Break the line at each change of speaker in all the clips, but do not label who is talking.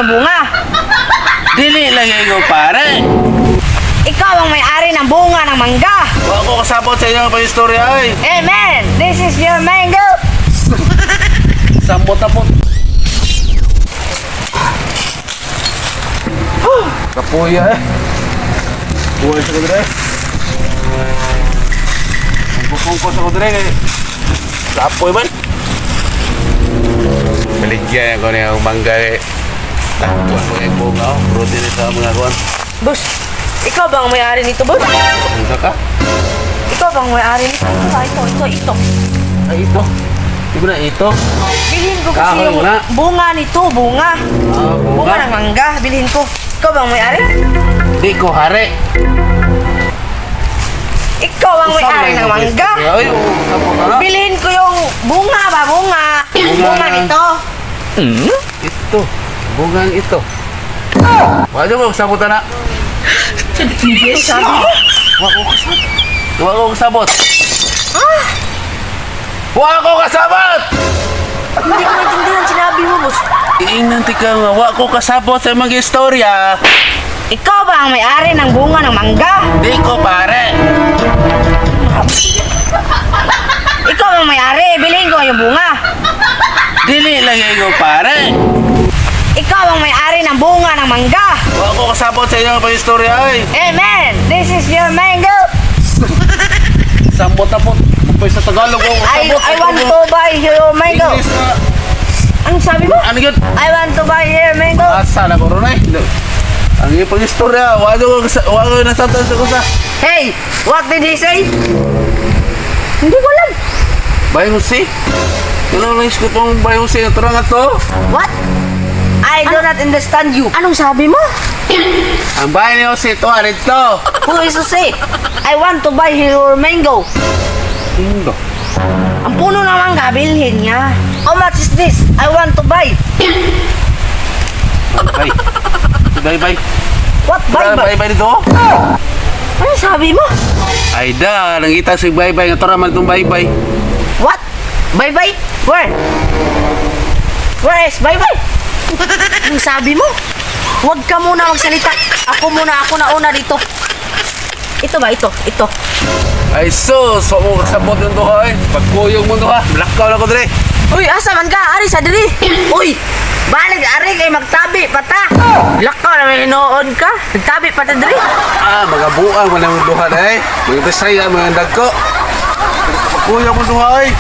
yung bunga.
Dili lagi ko pare.
Ikaw ang may-ari ng bunga ng mangga.
Wa ko kasabot sa inyong pag-istorya ay.
Hey man, this is your mango.
Sambot na po. Kapuya eh. Buhay sa kudre. Ang pupungko sa kudre kay. Kapoy man. Baligyan ako niya ang mangga eh. Ah, kuwan ko yung bunga oh. Bro, din sa mga kuwan.
Boss, ikaw ba ang may-ari nito, boss?
Ano ka?
Ikaw ba ang may-ari nito? Ito ba? Ito, ito, ito.
Ay, ito. Di ba na ito?
Bilhin ko kasi
Kahoy
yung
na.
bunga nito, bunga.
Ah,
Bunga ng mangga, bilhin ko. Ikaw ba ang may-ari?
Di ko hari.
Ikaw ang may-ari ng mangga.
Ay, oo, sabot na.
Bilhin ko yung bunga ba, bunga. Bunga nito.
Ito. Bungang ito. Wala mo, sabot na.
Sabi mo?
Wa ko kasabot. Wa ko kasabot. Wa ko kasabot!
Hindi ko maintindihan sinabi mo, boss.
Iingnan ti ka nga, wa ko kasabot sa mga istorya.
Ikaw ba ang may-ari ng bunga ng mangga?
Di ko pare.
Ikaw ang may-ari, bilhin ko yung bunga.
Dili lagi ko pare.
Ikaw ang may-ari ng bunga ng mangga.
Wa ko kasabot sa inyong pag-istorya ay.
Hey man, this is your mango.
Sambot na po. Pag sa Tagalog ko kasabot.
I want to buy your mango.
English na.
Anong sabi mo?
Ano yun?
I want to buy your mango.
Asa na ko ron eh. Ang iyong pag-istorya, wa ko nasabtan sa kusa.
Hey, what did he say? Hindi ko alam.
Bay Jose? Ano lang ko pong Bay Jose? Ito nga to.
What? I do not understand you. Anong sabi mo?
Ang bahay ni Jose, ito, rito.
Who is to say? I want to buy your mango.
Indo.
Ang puno ng mangga, bilhin niya. How much is this? I want to buy.
Bye. Bye bye.
What buy
Bye
bye?
bye dito.
Ano sabi mo?
Ay da, nangita si bye bye. Nga man itong bye bye.
What? Bye bye? Where? Where is bye bye? Anong sabi mo? Huwag ka muna magsalita. Ako muna, ako na una dito. Ito ba? Ito, ito.
Ay sus, wa mo kasabot yung duha eh. Pagkuyog mo duha, blackout na ko dire.
Uy, asa man ka? Ari sa diri. Uy, balik ari kay magtabi pata. Lakaw na may hinoon ka. Nagtabi pata diri.
Ah, magabuang man ang duha na eh. Mga Bisaya, mga dagko. Pagkuyog mo duha eh.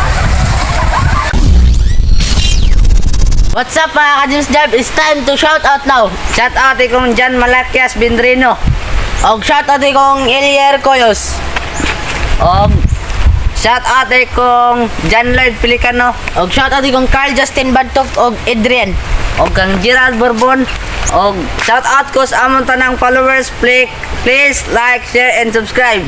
What's up, mga ka-James Job? It's time to shout out now. Shout out ikong Jan Malakias Bindrino. Og shout out ikong Elier Coyos. Og shout out ikong John Lloyd Pelicano. Og shout out ikong Carl Justin Bantok og Adrian. Og kang Gerald Bourbon. Og shout out ko sa among tanang followers. Please, please like, share and subscribe.